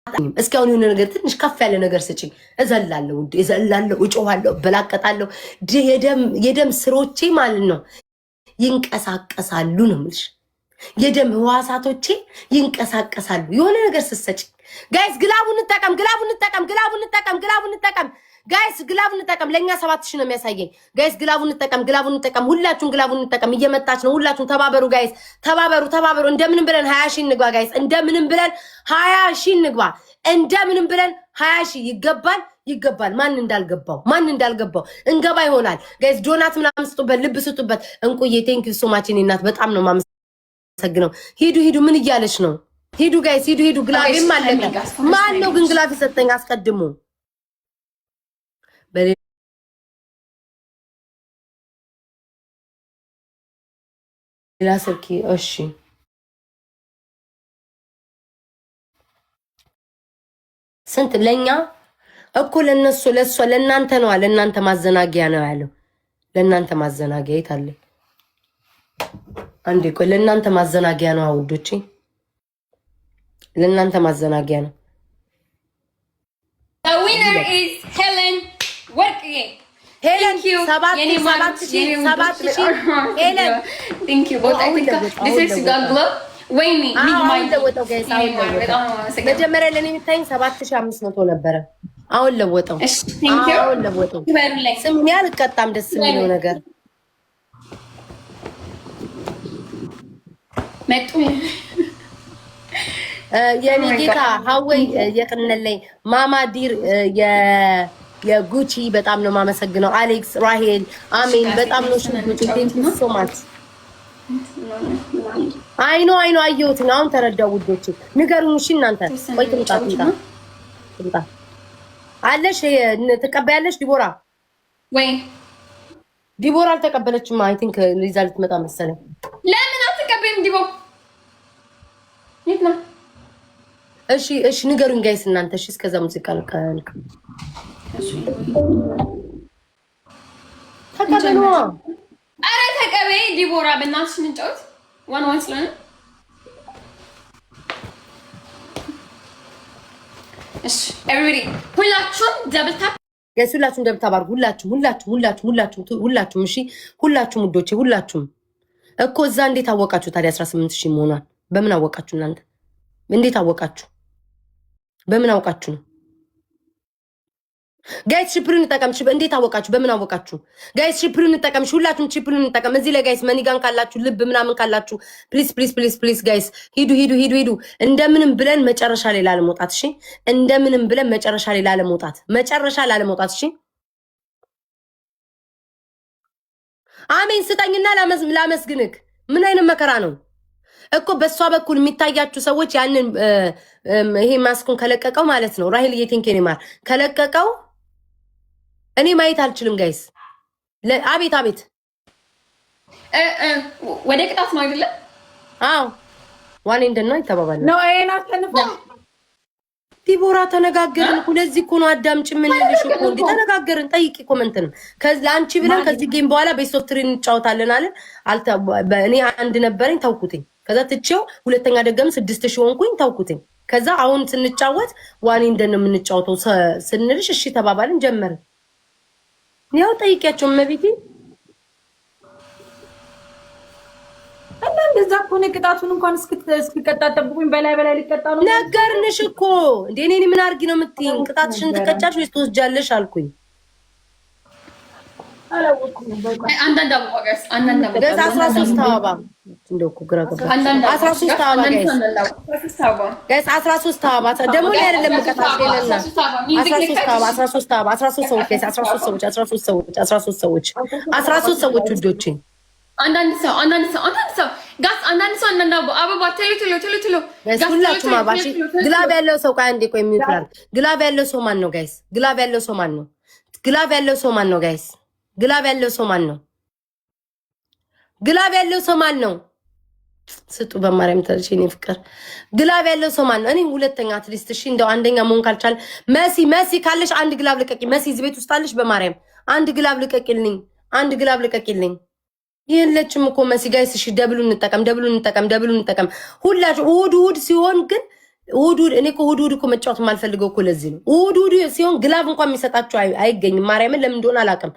እስኪ አሁን የሆነ ነገር ትንሽ ከፍ ያለ ነገር ስጭኝ። እዘላለሁ፣ ውዴ እዘላለሁ፣ እጮኋለሁ፣ እበላቀጣለሁ። የደም ስሮቼ ማለት ነው ይንቀሳቀሳሉ ነው የምልሽ። የደም ህዋሳቶቼ ይንቀሳቀሳሉ። የሆነ ነገር ስትሰጪ guys፣ glove ኡን እንጠቀም፣ glove ኡን እንጠቀም፣ glove ኡን እንጠቀም፣ glove ኡን እንጠቀም guys፣ glove ኡን እንጠቀም። ለእኛ 7,000 ነው የሚያሳየኝ። Guys፣ glove ኡን እንጠቀም፣ glove ኡን እንጠቀም። ሁላችሁም glove ኡን እንጠቀም። እየመጣች ነው። ሁላችሁም ተባበሩ guys፣ ተባበሩ፣ ተባበሩ። እንደምንም ብለን 20,000 እንግባ guys። እንደምንም ብለን 20,000 እንግባ። እንደምንም ብለን 20,000 ይገባል፣ ይገባል። ማን እንዳልገባው፣ ማን እንዳልገባው እንገባ ይሆናል guys። Donut ምናምን ስጡበት፣ ልብ ስጡበት። እንቁዬ thank you so much፣ እኔ እናት በጣም ነው የማመሰግነው። ሂዱ ሂዱ። ምን እያለች ነው? ሂዱ guys፣ ሂዱ ሂዱ። Glove ኤም አለቀ። ማን ነው ግን glove የሰጠኝ አስቀድሞ? በሌላ ስልኪ እሺ። ስንት ለኛ እኮ ለነሱ ለሷ ለእናንተ ነዋ። ለእናንተ ማዘናጊያ ነው ያለው። ለእናንተ ማዘናጊያ የት አለ? አንዴ ቆይ፣ ለእናንተ ማዘናጊያ ነው ውዶቼ፣ ለእናንተ ማዘናጊያ ነው። The winner is Helen ወርቅዬ። ሄለን 7,000 7,000 ሄለን። Thank you both. I think this is glove. ወይኔ። አሁን ለወጠው guys፣ አሁን ለወጠው። መጀመሪያ ለእኔ የሚታየኝ 7,500 ነበረ። አሁን ለወጠው፣ አሁን ለወጠው። ስም እኔ አልቀጣም። ደስ የሚለው ነገር መጡ። የኔ ጌታ ሀወይ የቅነለኝ ማማ ዲር የጉቺ በጣም ነው የማመሰግነው። አሌክስ፣ ራሄል፣ አሜን በጣም ነው ሽጉጪ። Thank you so much። አይኖ አይኖ አየሁት። አሁን ተረዳው። ውዶች ንገሩኝ። እሺ እናንተ ቆይ ትምጣ ትምጣ ትምጣ አለሽ ትቀበያለሽ? ዲቦራ ወይ ዲቦራ አልተቀበለችም። I think ሊዛ ልትመጣ መሰለኝ። ለምን አትቀበይም? ዲቦ የት ነው? እሺ እሺ ንገሩኝ guys እናንተ። እሺ እስከዛ ሙዚቃ ልክ ተቀበሉ። አረ ተቀበይ ዲቦራ፣ በእናትሽ እንጫወት። One one ስለሆነ እሺ። Everybody ሁላችሁም double tap። Guys፣ ሁላችሁም double tap አድርጉ። ሁላችሁም ሁላችሁም ሁላችሁም ሁላችሁም ሁላችሁም። እሺ ሁላችሁም ውዶቼ ሁላችሁም። እኮ እዛ እንዴት አወቃችሁ ታዲያ 18,000 መሆኗን? በምን አወቃችሁ እናንተ? እንዴት አወቃችሁ? በምን አውቃችሁ ነው? Guys፣ triple ኡን እንጠቀም። እንዴት አወቃችሁ? በምን አወቃችሁ? Guys፣ triple ኡን እንጠቀም። ሁላችሁም triple ኡን እንጠቀም። እዚህ ላይ guys money gun ካላችሁ፣ ልብ ምናምን ካላችሁ please please please please guys፣ ሂዱ ሂዱ ሂዱ ሂዱ። እንደምንም ብለን መጨረሻ ላይ ላለመውጣት እሺ። እንደምንም ብለን መጨረሻ ላይ ላለመውጣት፣ መጨረሻ ላለመውጣት እሺ። አሜን ስጠኝና ላመስግንክ። ምን አይነት መከራ ነው እኮ። በእሷ በኩል የሚታያችሁ ሰዎች ያንን ይሄ ማስኩን ከለቀቀው ማለት ነው። ራሄል thank you ማር ከለቀቀው እኔ ማየት አልችልም guys። አቤት አቤት። ወደ ቅጣት ነው አይደለም? አዎ one and done ነው ይተባባል ነው ይሄን አሸንፎ ዲቦራ ተነጋገርን እኮ። ለዚህ እኮ ነው አዳምጪ የምንልሽ እኮ። እንዴ ተነጋገርን። ጠይቂ comment ንም ለአንቺ ብለን ከዚህ game በኋላ best of three እንጫወታለን አለን። እኔ አንድ ነበረኝ ተውኩትኝ። ከዛ ትቼው ሁለተኛ ደገም 6,000 ሆንኩኝ ተውኩትኝ። ከዛ አሁን ስንጫወት one and done ነው የምንጫወተው ስንልሽ እሺ ተባባልን ጀመርን። ያው ጠይቂያቸው እመቤቴ። እና እንደዛ ከሆነ ቅጣቱን እንኳን እስክቀጣ ጠብቁኝ። በላይ በላይ ሊቀጣ ነው። ነገርንሽ እኮ እንዴ። እኔ ምን አድርጊ ነው የምትይኝ? ቅጣትሽን ትቀጫሽ ወይስ ትወስጃለሽ አልኩኝ። አንዳንድ አበባ guys፣ አንዳንድ አበባ። Guys፣ 13 አበባ። እንደው እኮ ግራ ገባ። 13 አበባ guys፣ guys፣ 13 አበባ ደግሞ ላይ አይደለም ቀጣሽ ሌለና 13 አበባ፣ 13 አበባ፣ 13 ሰዎች guys፣ 13 ሰዎች፣ 13 ሰዎች፣ 13 ሰዎች፣ 13 ሰዎች ውዶቼ። አንዳንድ ሰው፣ አንዳንድ ሰው፣ አንዳንድ ሰው guys፣ አንዳንድ ሰው አንዳንድ አበባ፣ ቶሎ ቶሎ ቶሎ ቶሎ። Guys፣ ሁላችሁም አበባ። እሺ glove ያለው ሰው ቆይ አንዴ ቆይ mute ላድርግ። Glove ያለው ሰው ማን ነው guys? Glove ያለው ሰው ማን ነው? Glove ያለው ሰው ማን ነው guys? Glove ያለው ሰው ማን ነው? Glove ያለው ሰው ማን ነው? ስጡ በማርያም ተርሽ እኔ ፍቅር። Glove ያለው ሰው ማን ነው? እኔ ሁለተኛ at least እሺ፣ እንደው አንደኛ መሆን ካልቻል መሲ መሲ ካለሽ አንድ glove ልቀቂ። መሲ እዚህ ቤት ውስጥ አለሽ? በማርያም አንድ glove ልቀቂልኝ። አንድ glove ልቀቂልኝ። የለችም እኮ መሲ guys። እሺ double ኡ እንጠቀም፣ double ኡ እንጠቀም፣ double ኡ እንጠቀም። ሁላችሁ እሑድ እሑድ ሲሆን ግን እሑድ እሑድ እኔ እኮ እሑድ እሑድ እኮ መጫወት የማልፈልገው እኮ ለዚህ ነው። እሑድ እሑድ ሲሆን glove እንኳን የሚሰጣችሁ አይገኝም። ማርያምን ለምን እንደሆነ አላውቅም።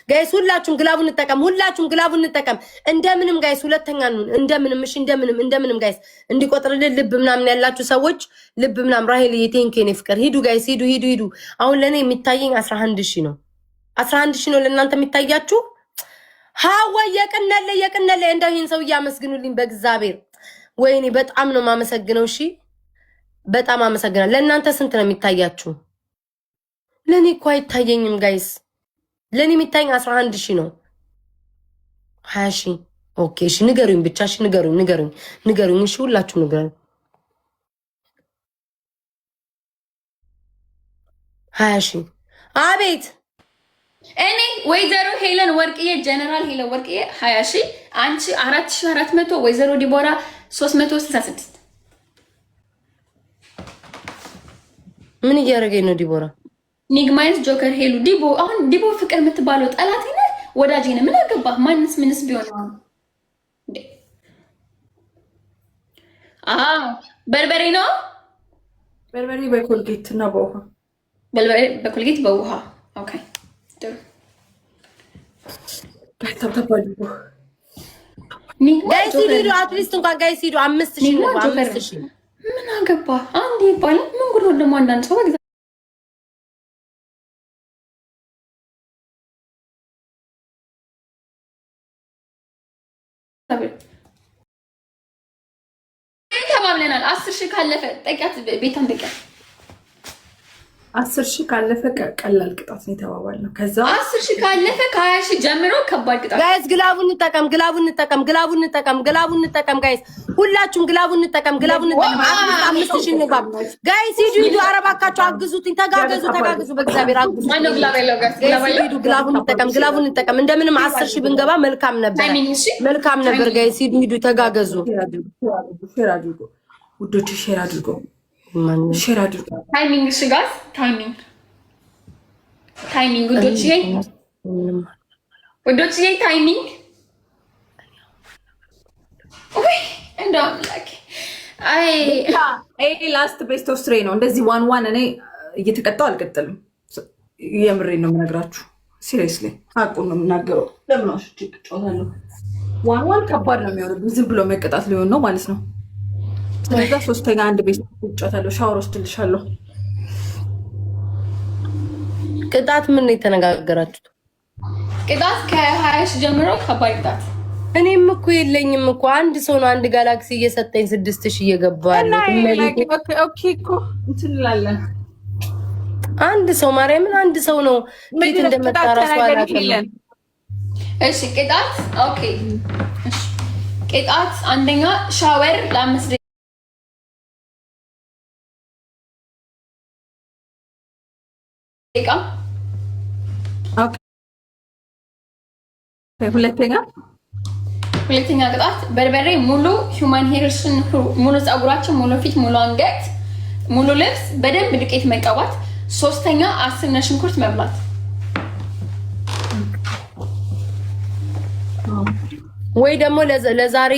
Guys ሁላችሁም glove ኡን እንጠቀም፣ ሁላችሁም glove ኡን እንጠቀም። እንደምንም guys ሁለተኛ እንሁን፣ እንደምንም እሺ፣ እንደምንም እንደምንም guys እንዲቆጥርልን ልብ ምናምን ያላችሁ ሰዎች ልብ ምናምን ራሄል thank you የኔ ፍቅር ሂዱ guys ሂዱ ሂዱ ሂዱ። አሁን ለእኔ የሚታየኝ 11,000 ነው። 11,000 ነው ለእናንተ የሚታያችሁ። ሀዋ የቅነለ የቅነለ እንደው ይህን ሰው እያመስግኑልኝ በእግዚአብሔር። ወይኔ በጣም ነው የማመሰግነው። እሺ በጣም አመሰግናለሁ። ለእናንተ ስንት ነው የሚታያችሁ? ለእኔ እኮ አይታየኝም guys። ለእኔ የሚታየኝ 11,000 ነው። 20,000 okay። እሺ ንገሩኝ ብቻ። እሺ ንገሩኝ፣ ንገሩኝ፣ ንገሩኝ። እሺ ሁላችሁም ንገሩኝ። 20,000 አቤት። እኔ ወይዘሮ ሄለን ወርቅዬ፣ ጀነራል ሄለን ወርቅዬ 20,000፣ አንቺ 4400፣ ወይዘሮ ዲቦራ 366። ምን እያደረገኝ ነው ዲቦራ? ኒግማይዝ ጆከር ሄሉ ዲቦ። አሁን ዲቦ ፍቅር የምትባለው ጠላቴ ነህ ወዳጄ ነህ? ምን አገባህ? ማንስ ምንስ ቢሆን እንዴ? አዎ በርበሬ ነው። በርበሬ በኮልጌት እና በውሃ። በርበሬ በኮልጌት በውሃ፣ okay ጥሩ። Tap tap አድርጎ። Guys ሂዱ ሂዱ፣ at least እንኳን guys ሂዱ። 5,000 ነው፣ 5,000። ምን አገባ አንድ ይባላል። ምን ጉድ ነው ደግሞ አንዳንድ ሰው በእግዚአብሔር። ተባብለናል። 10,000 ካለፈ ጠቂያት፣ ቤታን ጠቂያት። 10,000 ካለፈ ቀላል ቅጣት ነው የተባባልነው። ከዛ 10,000 ካለፈ ከ20,000 ጀምሮ ከባድ ቅጣት። Guys glove ኡን እንጠቀም፣ glove ኡን እንጠቀም፣ glove ኡን እንጠቀም፣ glove ኡን እንጠቀም። Guys ሁላችሁም glove ኡን እንጠቀም፣ glove ኡን እንጠቀም። At least 5,000 እንግባ። Guys ሂዱ ሂዱ፣ ኧረ እባካችሁ አግዙትኝ፣ ተጋገዙ፣ ተጋገዙ፣ በእግዚአብሔር አግዙት። ማነው glove ያለው? Guys guys Glove ያለው ሂዱ፣ glove ኡን እንጠቀም፣ glove ኡን እንጠቀም። እንደምንም 10,000 ብንገባ መልካም ነበር፣ Timing እሺ። መልካም ነበር። Guys ሂዱ ሂዱ፣ ተጋገዙ። Share አድርጎ ውዶች፣ share አድርጎ፣ share አድርጎ። Timing እሺ guys፣ timing timing ውዶችዬ፣ ውዶችዬ timing። ውይ እንደው አምላኬ አይ። ይሄ last best of three ነው። እንደዚህ one one እኔ እየተቀጣው አልቀጥልም። የምሬን ነው የምነግራችሁ። Seriously ሀቁን ነው የምናገረው። ለምን ዋሽቼ እጫወታለሁ? One one ከባድ ነው የሚሆንብኝ። ዝም ብሎ መቀጣት ሊሆን ነው ማለት ነው። ስለዛ ሶስተኛ አንድ best እጫወታለሁ። ሻወር ወስድልሻለሁ። ቅጣት ምን ነው የተነጋገራችሁት? ቅጣት ከ20,000 ጀምሮ ከባድ ቅጣት። እኔም እኮ የለኝም እኮ፣ አንድ ሰው ነው አንድ ጋላክሲ እየሰጠኝ 6,000 እየገባ እና ያለው። Okay እኮ እንትን እንላለን። አንድ ሰው ማርያምን አንድ ሰው ነው፣ ከየት እንደመጣ ራሱ አላውቅም። እሺ ቅጣት፣ okay እሺ ቅጣት አንደኛ ሻወር ለ5 ደቂቃ። Okay፣ ሁለተኛ? ሁለተኛ ቅጣት በርበሬ ሙሉ human hair ሽን፣ ሙሉ ፀጉራችን፣ ሙሉ ፊት፣ ሙሉ አንገት፣ ሙሉ ልብስ በደንብ ዱቄት መቀባት። ሶስተኛ 10 ነጭ ሽንኩርት መብላት። ወይ ደግሞ ለዛሬ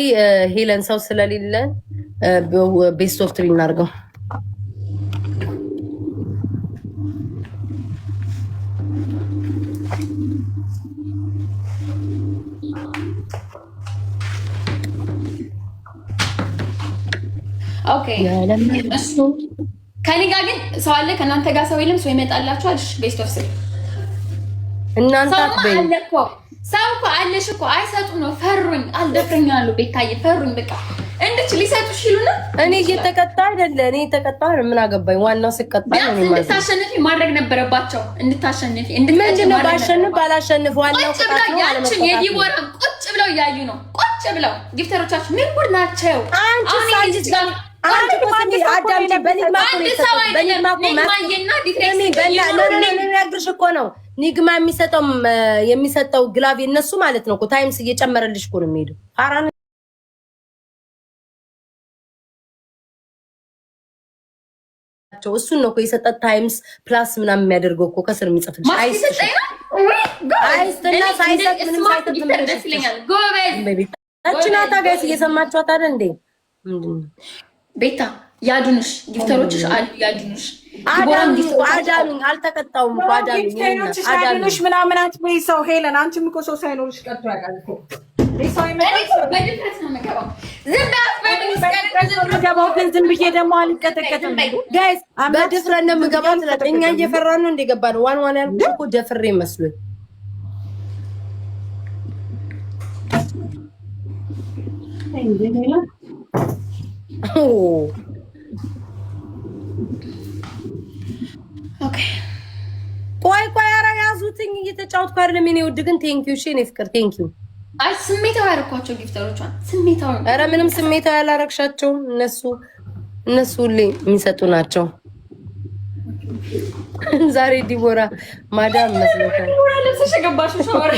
ሄለን ሰው ስለሌለ best of three እናድርገው። Okay ከኔ ጋር ግን ሰው አለ፣ ከእናንተ ጋር ሰው የለም። ሰው ይመጣላችኋል። እሺ best of three። እናንተ ሰውማ አትበይም። አለ እኮ፣ ሰው እኮ አለሽ እኮ። አይሰጡም ነው፣ ፈሩኝ፣ አልደፍረኝ አሉ። ቤታዬ ፈሩኝ። በቃ እንድች ሊሰጡሽ ይሉና እኔ እየተቀጣ አይደለ፣ እኔ የተቀጣ አይደለ፣ ምን አገባኝ? ዋናው ስቀጣ ነው። ቢያንስ እኔ ማለት እንድታሸንፊ ማድረግ ነበረባቸው። እንድታሸንፊ እንድትቀጪ ምንድን ነው ማድረግ ባሸንፍ ነበረባቸው። ባላሸንፍ ዋናው ቁጭ ቅጣት ብለው ነው ያችን አለመቀጣት ነው። የዲቦራን ቁጭ ብለው እያዩ ነው። ቁጭ ብለው gifter ኦቻችሁ ምን ጉድ ናቸው? አንቺ አሁን ይሄ አንቺ ልጅ ጋር አንቺ እኮ ስሚ አዳምጪ፣ በኒግማ እኮ ነው አንድ ሰው የተሰጠው። አይደለም በኒግማ እኮ ኒግማዬና ዲትሬክስ ስሚ፣ በና no no no ልነግርሽ እኮ ነው፣ ኒግማ የሚሰጠው glove የነሱ ማለት ነው እኮ times እየጨመረልሽ እኮ ነው የሚሄደው። ፋራ ናቸው። እሱን ነው እኮ የሰጠ times plus ምናምን የሚያደርገው እኮ ከስር የሚጽፍልሽ። ማስክ አይስጥሽ የሰጠኝ ነው። ውይ ጎበዝ። አይስጥና እኔ ሳይሰጥ እንደ ምንም smart ሳይሰጥ Gifter ዝም ደስ ይለኛል። ጎበዝ። ብለሽ እቺ ናታ። Guys እየሰማችኋት አይደል እንዴ? ምንድን ነው? ቤታ ያድኑሽ፣ gifter ኦችሽ አሉ ያድኑሽ። አዳኑኝ፣ አልተቀጣውም እኮ አዳኑኝ። Gifter ኦችሽ ያድኑሽ ምናምን አትበይ። ሰው ሄለን፣ አንቺም እኮ ሰው ሳይኖርሽ ቀርቶ ያውቃል እኮ። በድፍረት ነው የምገባው። ዝም የምገባው ግን ዝም ብዬ ደግሞ አልቀጠቀጥም። Guys፣ በድፍረት ነው የምገባው ትላለች። እኛ እየፈራን ነው እንደገባ ነው። One one ያልኩሽ እኮ ደፍሬ መስሎኝ። ቆይ ቆይ፣ ኧረ ያዙትኝ፣ እየተጫወትኩ አይደለም። የኔ ውድ ግን thank you። እሺ የኔ ፍቅር thank you። አይ፣ ስሜታዊ ያደረኳቸው gifter ኦቿን ስሜታዊ። ኧረ ምንም ስሜታዊ ያላረግሻቸውም። እነሱ ሁሌ የሚሰጡ ናቸው። ዛሬ ዲቦራ ማዳም መስሎታል። ዲቦራ ለብሰሽ የገባሽው ሻወር።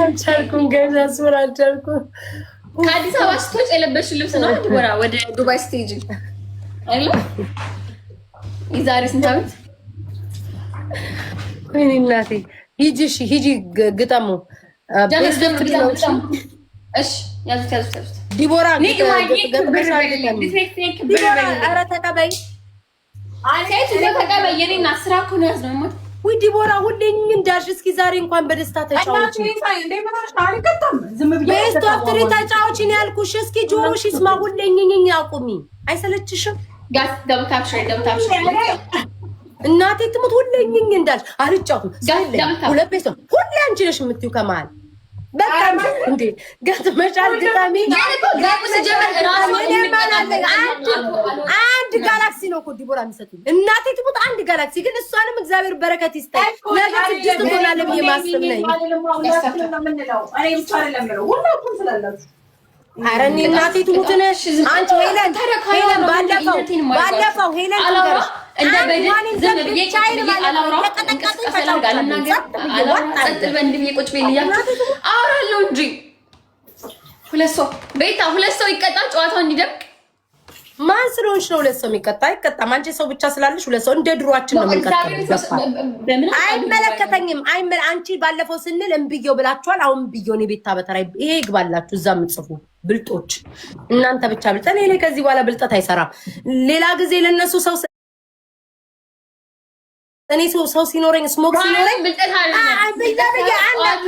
አልቻልኩም፣ guys፣ አስምር አልቻልኩም። ከአዲስ አበባ ስትወጪ የለበስሽው ልብስ ነው ዲቦራ ወደ ዱባይ ስትሄጂ አይደል? የዛሬ ስንት ዓመት? ወይኔ እናቴ። ሂጂ፣ እሺ ሂጂ፣ ግጠሙ። እሺ ያዙት፣ ያዙት፣ ያዙት። ዲቦራ ኧረ ተቀበይ። ሴት ተቀበይ። የኔ እናት ስራ እኮ ነው ያዝነው። ውይ ዲቦራ ሁሌ እንዳልሽ፣ እስኪ ዛሬ እንኳን በደስታ ተጫወቺ። Best of three ተጫወቺ ነው ያልኩሽ። እስኪ ጆሮሽ ይስማ። ሁሌ እኝኝኝ አቁሚ። አይሰለችሽም? እናቴ ትሙት ሁሌ እኝኝ እንዳልሽ አልጫወትም። ሁለት best ሁሌ አንቺ ነሽ የምትይው ከመሀል። በቃ እንዴ ገጥመሻል። ግጠሚ። አንድ ጋላክሲ ነው እኮ ዲቦራ የሚሰጡኝ። እናቴ ትሙት አንድ ጋላክሲ ግን እሷንም እግዚአብሔር በረከት ይስጠኝ። ነገ 6 ትሆናለህ ብዬ ማስብ ነኝ። ኧረ እኔ እናቴ ትሙት ነሽ አንቺ ሄለን፣ ሄለን ባለፈው ባለፈው ሄለን ትንገርሽ እንደ በድን ዝም ብዬ አላውራ፣ እንቅስቃሴ ላድርግ፣ አልናገር፣ አላውራ፣ ጸጥ በል እንዲህ ብዬ ቁጭ ብዬ እያልኩ አወራለሁ እንጂ። ሁለት ሰው ቤታ፣ ሁለት ሰው ይቀጣ ጨዋታው እንዲደምቅ። ማን ስለሆንሽ ነው ሁለት ሰው የሚቀጣ? አይቀጣም። አንቺ ሰው ብቻ ስላለሽ ሁለት ሰው እንደ ድሯችን ነው የምንቀጣው። አይመለከተኝም። አንቺ ባለፈው ስንል እምብየው ብላችኋል። አሁን እምብየው እኔ ቤታ በተራ ይሄ ይግባላችሁ። እዛ የምጽፉ ብልጦች እናንተ ብቻ ብልጠ። እኔ ከዚህ በኋላ ብልጠት አይሰራም። ሌላ ጊዜ ለነሱ ሰው እኔ ሰው ሲኖረኝ smoke ሲኖረኝ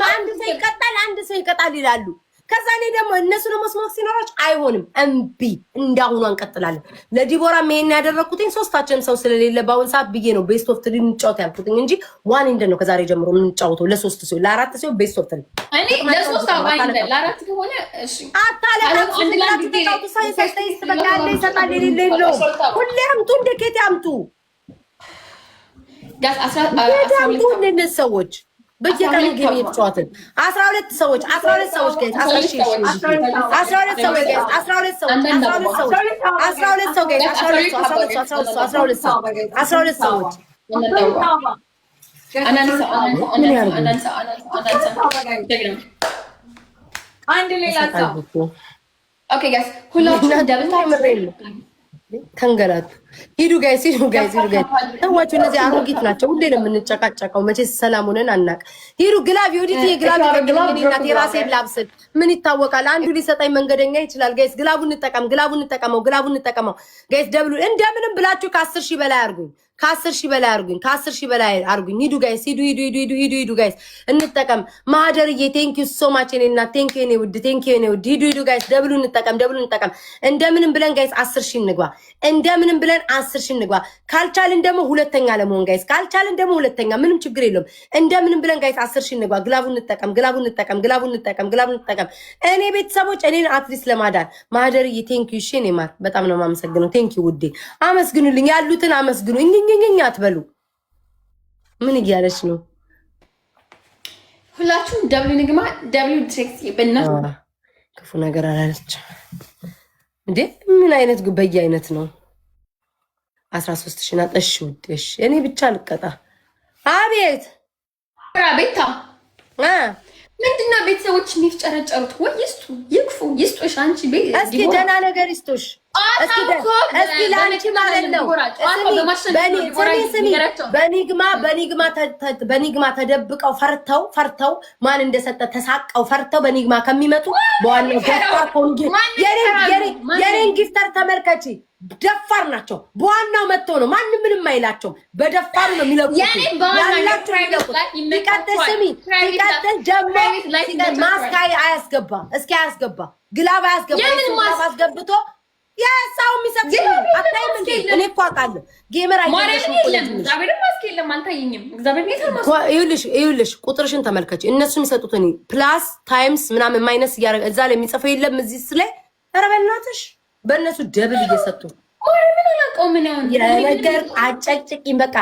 አንድ ሰው ይቀጣል፣ አንድ ሰው ይቀጣል ይላሉ። ከዛ እኔ ደግሞ እነሱ ደግሞ smoke ሲኖራቸው አይሆንም፣ እምቢ እንዳሁኑ እንቀጥላለን። ለዲቦራም ይሄን ያደረኩትኝ ሶስታችንም ሰው ስለሌለ በአሁን ሰዓት ብዬ ነው best of three እንጫወት ያልኩትኝ እንጂ one and done ነው ከዛሬ ጀምሮ የምንጫወተው። ለሶስት ሲሆን፣ ለአራት ሲሆን best of three። እኔ ለሶስት one and done፣ ለአራት ከሆነ እሺ። አታለቃቅሱ ብላችሁ ተጫወቱ። ሰው የሰጠ ይስጥ፣ በቃ ያለ ይሰጣል፣ የሌለ የለውም። ሁሌ አምጡ፣ እንደ ኬት አምጡ፣ ኬት አምጡ። እነዚህ ሰዎች በየቀኑ game እየተጫወትን 12 ሰዎች፣ 12 ሰዎች guys፣ 12 ሰዎች guys፣ 12 ሰዎች፣ 12 ሰዎች፣ 12 ሰው guys፣ 12 ሰው፣ 12 ሰው፣ 12 ሰው፣ 12 ሰው፣ 12 ሰዎች። አንዳንድ ሰው፣ አንዳንድ ሰው፣ አንዳንድ ሰው፣ አንድ ሌላ ሰው። Okay guys፣ ሁላችሁም double ተንገላቱ። ሂዱ guys፣ ሂዱ guys፣ ሂዱ guys። ተዋቸው፣ እነዚህ አሮጊት ናቸው። ሁሌ ነው የምንጨቃጨቀው። መቼ ሰላም ሆነን አናውቅ። ሂዱ glove ዮዲት፣ glove ይቀድልኝ። የራሴን ላብስል ምን ይታወቃል? አንዱ ሊሰጠኝ መንገደኛ ይችላል። Guys፣ glove ኡ እንጠቀም፣ glove ኡ እንጠቀመው፣ glove ኡ እንጠቀመው። Guys፣ double ኡ እንደምንም ብላችሁ ከ10,000 በላይ አድርጉኝ። ከ10,000 በላይ አድርጉኝ። ከ10,000 በላይ አድርጉኝ። ሂዱ guys፣ ሂዱ፣ ሂዱ፣ ሂዱ፣ ሂዱ፣ ሂዱ፣ ሂዱ guys፣ እንጠቀም። ማህደርዬ thank you so much የኔ እናት፣ thank you የኔ ውድ፣ thank you የኔ ውድ። ሂዱ፣ ሂዱ guys፣ double ኡ እንጠቀም፣ double ኡ እንጠቀም። እንደምንም ብለን guys 10,000 እንግባ። እንደምንም ብለን 10,000 እንግባ። ካልቻልን ደግሞ ሁለተኛ ለመሆን guys፣ ካልቻልን ደግሞ ሁለተኛ ምንም ችግር የለውም። እንደምንም ብለን guys 10,000 እንግባ። Glove ኡ እንጠቀም፣ glove ኡ እንጠቀም፣ glove ኡ እንጠቀም፣ glove ኡ እንጠቀም። እኔ ቤተሰቦች እኔን at least ለማዳን ማህደርዬ thank you። እሺ የኔ ማር በጣም ነው የማመሰግነው። Thank you ውዴ፣ አመስግኑልኝ፣ ያሉትን አመስግኑ። እኝኝኝኝ አትበሉ። ምን እያለች ነው? ሁላችሁም W ንግማ W ድሬክስ በእናት። ክፉ ነገር አላለች እንዴ? ምን አይነት በየ አይነት ነው? 13,000 ናት። እሺ ውዴ፣ እሺ እኔ ብቻ ልቀጣ። አቤት። ቤታ፣ ምንድነው ቤተሰቦች የሚፍጨረጨሩት? ወይ ይስጡ፣ ይክፉ፣ ይስጡሽ። አንቺ እስኪ ደህና ነገር ይስጡሽ። እስኪ ለአንቺ ማለት ነው። ስሚ፣ በ Enigma ተደብቀው ፈርተው ፈርተው ማን እንደሰጠ ተሳቀው ፈርተው በ Enigma ከሚመጡ በዋናው ደፋር የኔን gifter ተመልከቺ። ደፋር ናቸው። በዋናው መጥተው ነው፣ ማንም ምንም አይላቸውም። በደፋሩ ነው የሚለቁት ያላቸው የሚለቁት። ሲቀጥል ስሚ፣ ሲቀጥል ደግሞ ማስክ አያስገባ፣ እስኪ አያስገባ፣ glove አያስገባ። Glove አስገብቶ የሰው የሚሰጥ አታይም እንዴ? እኔ እኮ አውቃለሁ። Gamer አይደለሽም። ይኸውልሽ ይኸውልሽ ቁጥርሽን ተመልከች። እነሱ የሚሰጡትን plus times ምናምን minus እያደረገ እዛ ላይ የሚጽፈው የለም እዚህ ላይ። ኧረ በእናትሽ በእነሱ double እየሰጡ የነገር አጨቅጭቂኝ። በቃ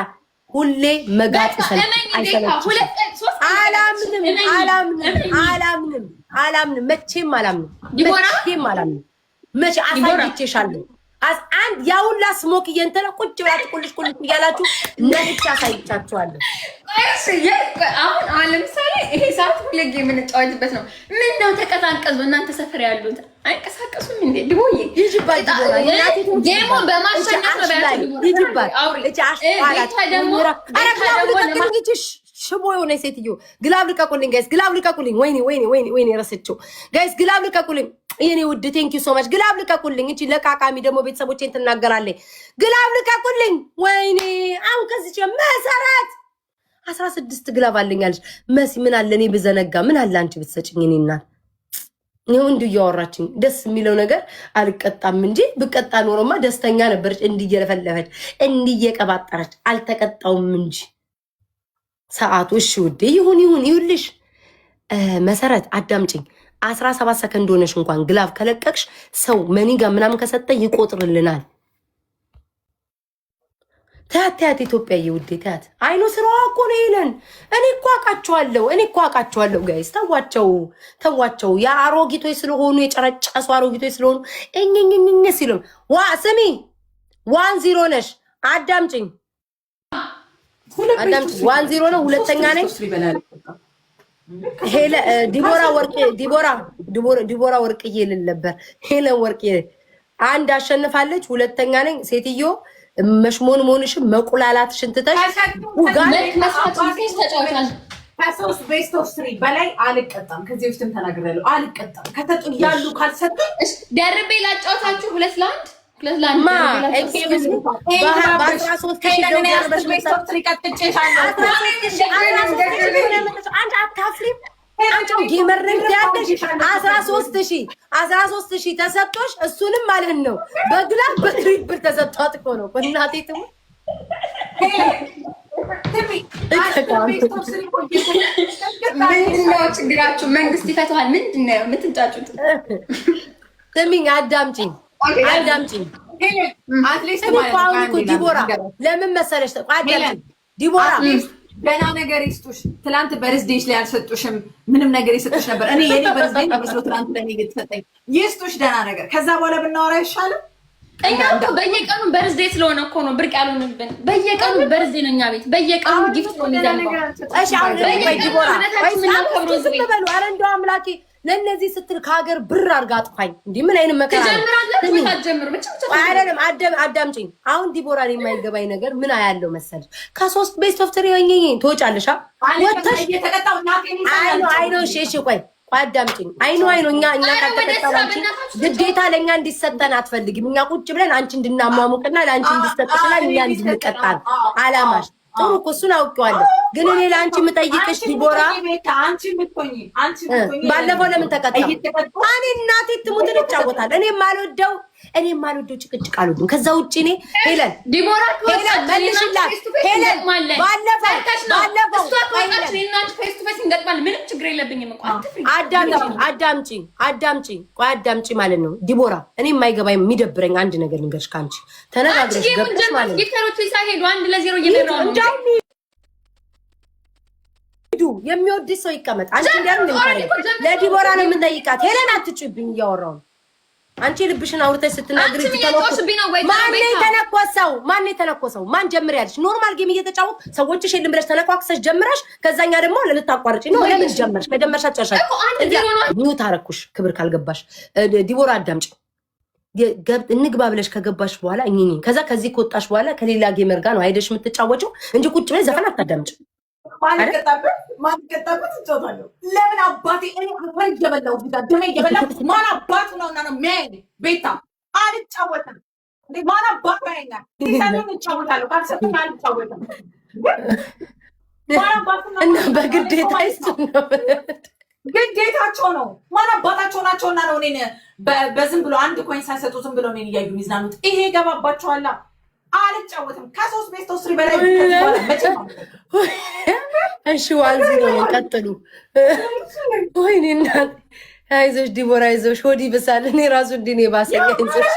ሁሌ መጋጥ አይሰለችሽም። አላምንም አላምንም አላምንም አላምንም፣ መቼም አላምንም፣ መቼም አላምንም። መቼ አሳይቼሻለሁ። አንድ ያውላ smoke እየንተነ ቁጭ ብላችሁ ቁልጭ ቁልጭ እያላችሁ ነግቼ አሳይቻችኋለሁ። አሁን አሁን ለምሳሌ ይሄ ሰዓት ሁሌ የምንጫወትበት ነው። ምን ነው ተቀዛቀዙ? እናንተ ሰፈር ያሉት አይንቀሳቀሱም እንዴ? ድቦዬ game ኡን በማሸነፍ ነው። ይጅባት ደግሞ ሽቦ የሆነ ሴትዮ glove ልቀቁልኝ guys፣ glove ልቀቁልኝ። ወይኔ ወይኔ ወይኔ ወይኔ ረስቼው guys፣ glove ልቀቁልኝ። የኔ ውድ thank you so much። Glove ልቀቁልኝ። እቺ ለቃቃሚ ደግሞ ቤተሰቦቼን ትናገራለች። Glove ልቀቁልኝ። ወይኔ አሁን ከዚች መሰረት 16 glove አለኝ አለች መሲ። ምን አለ እኔ ብዘነጋ፣ ምን አለ አንቺ ብትሰጭኝ? እኔ እናት ይኸው እንዲሁ እያወራችኝ ደስ የሚለው ነገር አልቀጣም እንጂ ብቀጣ ኖሮማ ደስተኛ ነበረች። እንዲህ እየለፈለፈች እንዲህ እየቀባጠረች አልተቀጣውም እንጂ ሰዓቱ። እሺ ውዴ ይሁን ይሁን። ይሁልሽ መሰረት አዳምጭኝ። 17 ሰከንድ ሆነሽ እንኳን glove ከለቀቅሽ ሰው money gun ምናምን ከሰጠ ይቆጥርልናል። ተያት ተያት፣ ኢትዮጵያ ውዴ ተያት። አይኖ ስራዋ እኮ ነው ይለን። እኔ እኮ አውቃቸዋለሁ፣ እኔ እኮ አውቃቸዋለሁ። Guys ተዋቸው፣ ተዋቸው። የአሮጊቶች ስለሆኑ፣ የጨረጨሱ አሮጊቶች ስለሆኑ እኝኝኝኝ ሲሉ ዋ ስሚ፣ 1-0 ነሽ። አዳምጭኝ፣ አዳምጭኝ። 1-0 ነው። ሁለተኛ ነኝ። ሄለ ዲቦራ ወርቅ ዲቦራ ዲቦራ ወርቅዬ ልል ነበር። ሄለን ወርቅዬ አንድ አሸንፋለች። ሁለተኛ ነኝ። ሴትዮ መሽሞን መሆንሽን መቁላላትሽን ትተሽ ከሶስት best of three በላይ አልቀጣም። ከዚህ በፊትም ተናግሬያለሁ። አልቀጣም። ከተጡ ያሉ ካልሰጡኝ ደርቤ ላጫውታችሁ 2-1 2-1። ማ excuse me በ13,000 best of three ቀጥቼሻለሁ። አንቺ አታፍሪም? አንቺ gamer ነኝ ትያለሽ። 13,000 ተሰጥቶሽ እሱንም ማለት ነው በ glove በ triple ተሰጥቷት እኮ ነው። እናቴ ትሙት። ምንድን ነው ችግራችሁ? መንግስት ይፈታዋል። ምንድን ነው የምትንጫጩት? ስሚኝ፣ አዳምጪኝ፣ አዳምጪኝ። At least እኔ እኮ አሁን እኮ ዲቦራ ለምን መሰለሽ፣ አዳምጪኝ ዲቦራ። ገና ነገር ይስጡሽ። ትላንት birthday ሽ ላይ አልሰጡሽም። ምንም ነገር የሰጡሽ ነበር። እኔ የኔ birthday መስሎ ትላንት ለኔ የተሰጠኝ ይስጡሽ ደህና ነገር። ከዛ በኋላ ብናወራ አይሻልም? እኛ እኮ በየቀኑ birthday ስለሆነ እኮ ነው ብርቅ ያልሆንብን። በየቀኑ birthday ነው እኛ ቤት፣ በየቀኑ gift ነው የሚዘንበው። እሺ አሁን ቆይ ዲቦራ፣ ቆይ ዝም በሉ። ኧረ እንደው አምላኬ ለእነዚህ ስትል ከሀገር ብር አድርጋ አጥፋኝ። እንዲህ ምን አይነት መከራ ነው? ትጀምራላችሁ ወይ አትጀምሩ? ብቻ ብቻ አይደለም፣ አዳምጪኝ። አሁን ዲቦራን የማይገባኝ ነገር ምን አያለው መሰለሽ? ከሶስት best of three ትወጫለሽ። ወተሽ አይኖ አይኖ። እሺ እሺ፣ ቆይ ቆይ አዳምጪኝ። አይኖ አይኖ፣ እኛ ካልተቀጣን አንቺ ግዴታ ለእኛ እንዲሰጠን አትፈልጊም። እኛ ቁጭ ብለን አንቺ እንድናሟሙቅና ለአንቺ እንዲሰጥሽና እኛ እንድንቀጣ ነው አላማሽ። ጥሩ እኮ እሱን አውቄዋለሁ። ግን እኔ ለአንቺ የምጠይቅሽ ዲቦራ፣ ባለፈው ለምን ተቀጣ? እኔ እናቴ ትሙትን እጫወታለሁ። እኔ የማልወደው ጭቅጭቅ አልወድም። ከዛ ውጭ እኔ ሄለን ዲቦራ ሄለን መልሽላት። ሄለን ባለፈው ባለፈው face to face እንገጥማለን። ምንም ችግር የለብኝም እኮ አትፍሪ። አዳምጪኝ አዳምጪኝ አዳምጪኝ ቆይ አዳምጪ ማለት ነው ዲቦራ። እኔ የማይገባኝ የሚደብረኝ አንድ ነገር ልንገርሽ፣ ከአንቺ ተነጋግረሽ ገብተሽ ማለት ነው gifter ኦቹ ሳይሄዱ 1-0 እየመራሁ ነው። እንዳውም ሂዱ፣ የሚወድሽ ሰው ይቀመጥ። አንቺ እንዲያርም ለዲቦራ ነው የምንጠይቃት። ሄለን አትጩብኝ፣ እያወራሁ ነው። አንቺ ልብሽን አውርተሽ ስትናገሪ ማን የተነኮሰው? ማን የተነኮሰው? ማን ጀምር ያለሽ? Normal game እየተጫወት ሰዎችሽ የለም ብለሽ ተነኳክሰሽ ጀምረሽ ከዛኛ ደግሞ ልታቋርጪ ነው። ለምን ጀመርሽ? ከጀመርሽ አጨርሻል። Mute አረኩሽ። ክብር ካልገባሽ ዲቦራ አዳምጪ። እንግባ ብለሽ ከገባሽ በኋላ እኝኝ፣ ከዛ ከዚህ ከወጣሽ በኋላ ከሌላ gamer ጋር ነው አይደሽ የምትጫወጪው እንጂ ቁጭ ብለሽ ዘፈን አታዳምጭ። ማልቀጣበት ማልቀጣበት እጫወታለሁ። ለምን አባቴ እኔ አፈር እየበላሁ፣ እዚህ ጋር ደሜ እየበላሁ ማን አባቱ ነውና ነው የሚያየኝ? ቤታ አልጫወትም። እንዴ ማን አባቱ ያየኛል? ሲሰጡኝ እጫወታለሁ፣ ካልሰጡኝ አልጫወትም። ማን አባቱ ነው? እና በግዴታ ይሱ ነው። ግዴታቸው ነው። ማን አባታቸው ናቸውና ነው እኔን በዝም ብሎ አንድ coin ሳይሰጡ ዝም ብሎ እኔን እያዩ የሚዝናኑት? ይሄ ገባባቸዋላ። አልጫወትም። ከሶስት best of three በላይ ከዚህ በኋላ መቼም አልጫወትም። እሺ 1-0 ነው። ቀጥሉ። ወይኔ እናት፣ አይዞሽ ዲቦራ፣ አይዞሽ፣ ሆድ ይብሳል። እኔ ራሱ እንዲህ ነው የባሰኝ። አይዞሽ።